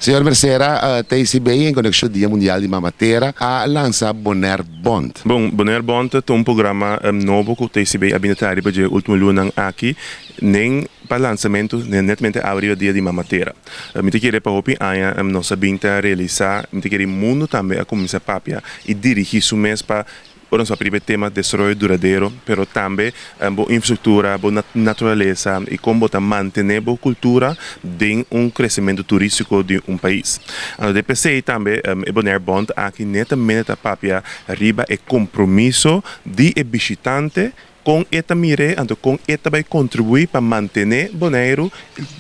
Señor Mercera, TCB en konekshon Dia Mundial di Mama Tera a lansa Bonaire Bond. Bon, Bonaire Bond ta un programa nobo ku TCB a bini traha riba dje último lunanan aki den pa lansamentu netamente awe riba Dia di Mama Tera. Mi ta kere pa hopi aña nos a bin ta realisá, mi ta kere mundu tambe a kuminsá papia i dirigí su mes pa ora nos papia riba e tema desaroyo duradero, pero tambe bo infrastruktura, bo naturalesa i kon bo ta mantené bo kultura den un kresementu turístiko di un pais. Anto den p'esei tambe e Bonaire Bond aki netamente ta papia riba e kompromiso di e bishitante, kon e ta mir'é, anto kon e ta bai kontribuí pa mantené Boneiru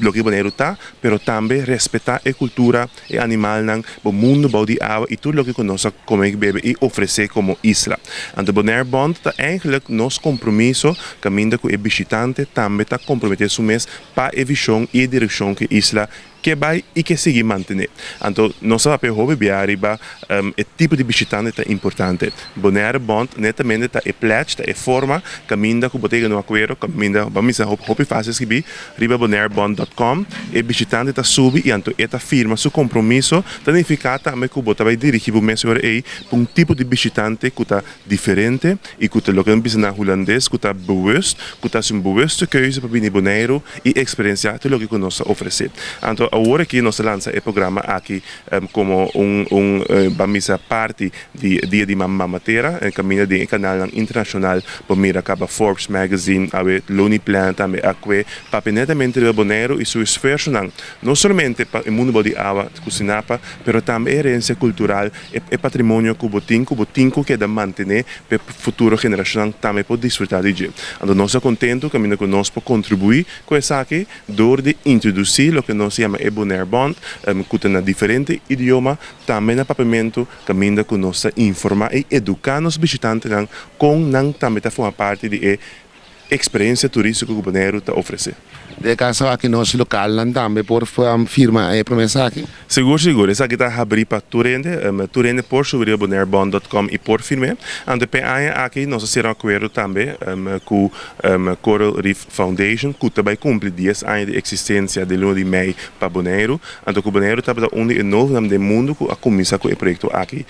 loke Boneiru ta, pero tambe respetá e kultura, e animalnan, bo mundu bou di awa i tur loke ku nos a kome i bebe i ofresé komo isla. Anto Bonaire Bond ta eigenlijk nos kompromiso kaminda ku e bishitante tambe ta komprometé su mes pa e vishon i e direkshon ku e isla ke bai i ke sigui mantené. Anto nos a papia hopi bia riba e tipo di bishitante ta importante. Bonaire Bond netamente ta e pledge, ta e forma kaminda ku bo ta yega na un akuerdo, kaminda bo a misa hopi fásil skibí riba bonairebond.com, e bishitante ta subi i anto e ta firma su kompromiso, ta nifiká tambe ku bo ta bai dirigí bo mes ora ei pa un tipo di bishitante ku ta diferente i ku ta loke nan bisa na hulandes ku ta bewust, ku ta hasi un bewuste keuze pa bini Boneiru i eksperensiá tur loke ku nos ta ofresé. Anto awor aki nos ta lansa e programa aki komo un ban bisa parti di Dia di Mama Tera e kaminda den e kanalnan internashonal por mira kaba Forbes Magazine awe Lonely Planet tambe a kue papia netamente riba Boneiru i su esfuersonan no solamente pa e mundu bou di awa ku Stinapa pero tambe e herensia kultural e patrimonio ku bo tin ku bo tin ku keda mantené pa e futuro generashonnan tambe por disfrutá di dje. Anto nos ta kontentu kaminda ku nos por kontribuí ku esaki dor di introdusí loke nos yama e Bonaire Bond ku ta na diferente idioma, tambe na papiamentu, kaminda ku nos ta informá i eduká nos bishitantenan kon nan tambe ta forma parti di e eksperensia turístiko ku Boneiru ta ofresé. Den e kaso aki nos lokalnan tambe por firma e promesa aki? Sigur sigur, esaki ta habrí pa tur hende. Tur hende por subi riba bonairebond.com i por firm'é. Anto p'e aña aki nos a sera un akuerdo tambe ku Coral Reef Foundation ku ta bai kumpli 10 aña di eksistensia den luna di mei pa Boneiru. Anto ku Boneiru tabata un di e novonan den mundu ku a kuminsá ku e proyekto aki.